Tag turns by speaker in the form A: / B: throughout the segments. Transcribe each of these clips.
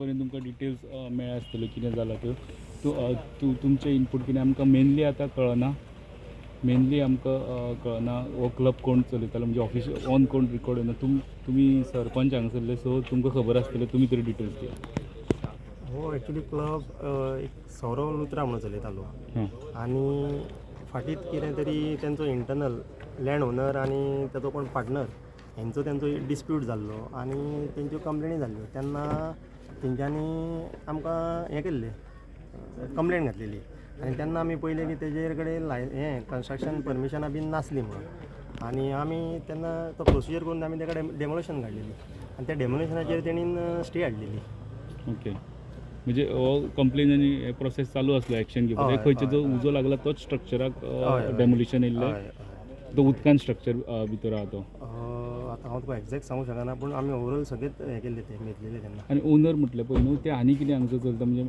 A: पर्यंत तुमकां डिटेल्स मेळ्ळ्या आसतल्यो कितें जालां त्यो. तूं तुमचें इनपूट कितें आमकां मेनली आतां कळना. मेनली आमकां कळना हो क्लब कोण चलयतालो, म्हणजे ऑफिस ऑन कोण रिकॉर्ड येना. तुमी सरपंच हांगासरले, सो तुमकां खबर आसतलें, तुमी तरी डिटेल्स दिया.
B: हो एक्चुली क्लब एक सौरव लुत्रा म्हणून चलयतालो. आनी फाटीत कितें तरी तेंचो इंटरनल लँड ओनर आनी ताचो कोण पार्टनर हेंचो तेंचो डिस्प्यूट जाल्लो आनी तेंच्यो कंप्लेनी जाल्ल्यो. तेन्ना तेंच्यांनी आमकां हें केल्लें, कंप्लेन घातलेली आनी तेन्ना आमी पळयलें की तेजेर कडेन लाय हें कन्स्ट्रक्शन परमिशनां बीन नासलीं म्हणून. आनी आमी तेन्ना तो प्रोसिजर करून आमी तेका डेमोलेशन काडलेली आनी त्या डेमोलेशनाचेर तेणीन स्टे हाडलेली.
A: ओके, म्हणजे हो कंप्लेन आनी हे प्रोसेस चालू आसलो एक्शन घेवपाक. खंयचे जो उजो लागला तोच स्ट्रक्चराक
B: हय, हय.
A: डेमोलिशन येयल्लें?
B: हय हय
A: तो उदकान स्ट्रक्चर भितर आहा तो?
B: आतां हांव तुका एग्जॅक्ट सांगूंक शकना, पूण आमी ओवरऑल सगळेच हें केल्लें, तें घेतलेलें तेन्ना.
A: आनी ओनर म्हटलें पळय न्हू, ते आनी कितें हांगसर चलता? म्हणजे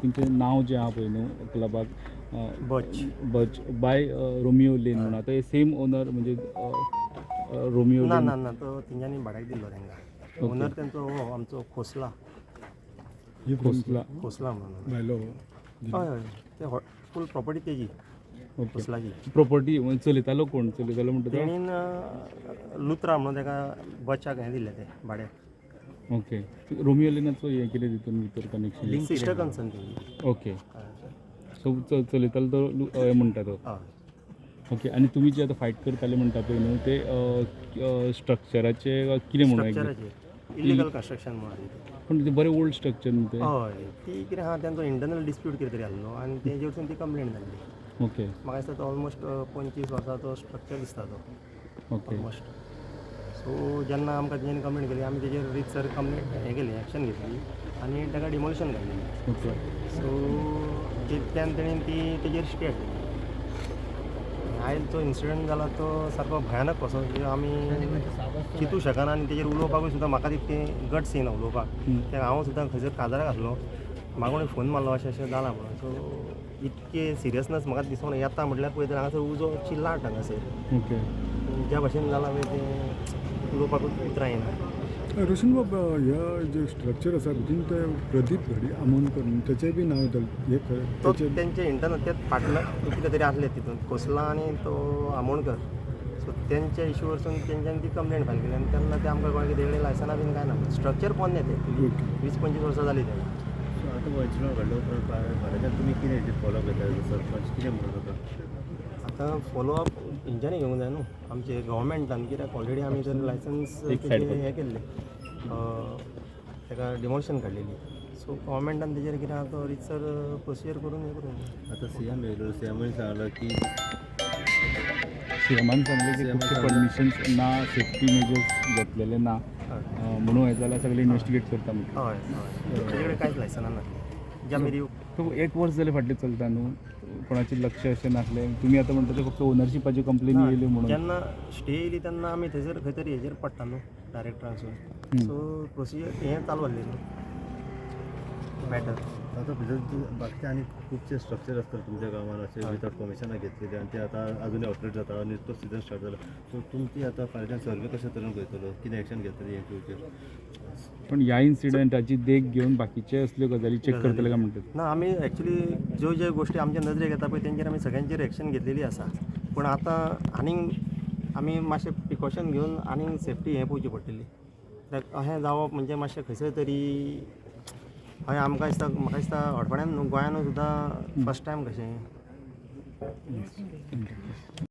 A: तेंचें नांव जें आहा पळय न्हू क्लबाक,
B: बच.
A: बच बाय रोमियो लेन म्हणून. आतां हे सेम ओनर म्हणजे रोमियो
B: ना.
A: लेन?
B: ना ना, तो तेंच्यांनी भाड्याक दिल्लो तांकां. ओनर तेंचो हो आमचो खोसला.
A: खोसला.
B: खोसला म्हणून.
C: भायलो?
B: हय हय, ते फूल प्रॉपर्टी तेजी. खोसलाची.
A: प्रॉपर्टी चलयतालो, कोण चलयतालो म्हणटा तो?
B: तेणीन लुत्रा म्हणून ताका बचाक हें दिल्लें तें भाड्याक.
A: ओके, रोमियो लेनाचो हें कितें तितून भितर कनेक्शन?
B: सिस्टर कन्सर्न तेजी.
A: ओके, सो चलयतालो तो हें म्हणटा तो?
B: हय.
A: ओके, आनी तुमी जे आतां फायट करताले म्हणटा पळय न्हू, ते स्ट्रक्चराचे कितें म्हणून exact?
B: स्ट्रक्चराचेर, इलिगल कन्स्ट्रक्शन म्हणून आसलें तें.
A: पूण ते बरें ओल्ड स्ट्रक्चर न्हू तें?
B: हय, ती कितें आहा, तेंचो इंटरनल डिस्प्यूट कितें तरी आसलो आनी तेजे वरसून ती कंप्लेन जाल्ली. म्हाका दिसता तो ऑलमोस्ट 25 वर्सांचो स्ट्रक्चर दिसता तो. ऑलमोस्ट. सो जेन्ना आमकां तेंच्यांनी कंप्लेन केली, आमी तेजेर रितसर कंप्लेन हें केली, एक्शन घेतली आनी ताका डिमोलिशन काडलेली. सो तितल्यान तेणेन ती तेजेर स्टे हाडलेली. आयज जो इन्सिडंट जाला तो सारको भयानक कसो, म्हणजे आमी चिंतूं शकना आनी तेजेर उलोवपाकूय सुद्दां म्हाका तितकें गट्स येना उलोवपाक. कित्याक हांव सुद्दां खंयसर काजाराक आसलो, म्हाका कोणी फोन मारलो अशें अशें जालां म्हणून. सो इतके सिरियसनेस म्हाका दिसोना. येता म्हटल्यार पळयता हांगासर उजोची लाट हांगासर. ज्या भशेन जालां पळय तें उलोवपाकूच उतरां येना.
C: रोशन बाब, ह्या जे स्ट्रक्चर आसा भितून ते प्रदीप घडी आमोणकर म्हणून तेचें बी नांव येता, हें खरें?
B: तो
C: तेचें
B: तेंचे इंटरनल ते पार्टनर कितें तरी आसले तितून, खोसला आनी तो आमोणकर. सो तेंच्या इशू वरसून तेंच्यांनी ती कंप्लेन फायल केली आनी तेन्ना ते आमकां कळ्ळें की तेजे लायसनां बीन कांय ना, स्ट्रक्चर पोन्नें तें. 20-25 वर्सां जालीं तेका.
D: सो आतां हो इन्सिडंट घडलो उपरांत फाल्यांच्यान तुमी कितें हेजेर फॉलोअप घेता? सरपंच कितें म्हणून जाता?
B: आतां फॉलोअप हेंच्यांनी घेवंक जाय न्हू, आमचे गव्हर्मेंटान. कित्याक ऑलरेडी आमी जर लायसन्स
A: एक side
B: तेजें हें केल्लें, तेका डिमोलिशन काडलेली, सो गव्हर्मेंटान तेजेर कितें आहा तो रितसर प्रोसिजर करून हें करूंक जाय.
D: आतां सीएम येयलो, सीएमान सांगलां की
A: सीएमान सांगलें की
D: CM
A: खुबशे
D: सांगलें.
A: परमिशन्स ना, सेफ्टी मेजर्स घेतलेले ना, म्हणून हें जाल्यार सगळें इन्वेस्टिगेट करता म्हटलें.
B: हय हय, तेजे कडेन कांयच लायसनां नासलीं ज्या मेरेन.
A: तो एक वर्स जालें फाटलें चलता न्हू, कोणाचें लक्ष अशें नासलें. तुमी आतां म्हणटा ते फक्त ओनरशिपाची कंप्लेन येयली म्हणून.
B: जेन्ना स्टे येयली तेन्ना आमी थंयसर खंय तरी हेजेर पडटा न्हू डायरेक्टरान. सो प्रोसिजर हें चालू आहलें न्हू मॅटर.
D: आतां भितर बाकीचे आनी खुबशे स्ट्रक्चर आसतात तुमच्या गांवान अशे विदाउट परमिशनां घेतलेले आनी ते आतां अजुनूय ऑपरेट जाता आनी तो सिजन स्टार्ट जाला. सो तुमची आतां फाल्यां सर्वे कशे तरेन करतलो, कितें एक्शन घेतली हे फ्युचर?
A: पण ह्या इन्सिडंटाची देख घेवन बाकीचे असल्यो गजाली चॅक करतले काय म्हणटात?
B: ना, आमी एक्चुली ज्यो ज्यो गोश्टी आमच्या नजरेक येता पळय तेंचेर आमी सगळ्यांचेर एक्शन घेतलेली आसा. पूण आतां आनीक आमी मातशें प्रिकॉशन घेवन आनीक सेफ्टी हें पळोवची पडटली. कित्याक अशें जावप म्हणजे मातशें खंयसर तरी हय आमकां दिसता, म्हाका दिसता हडफड्यान न्हू, गोंयानूय सुद्दां फर्स्ट टायम कशें.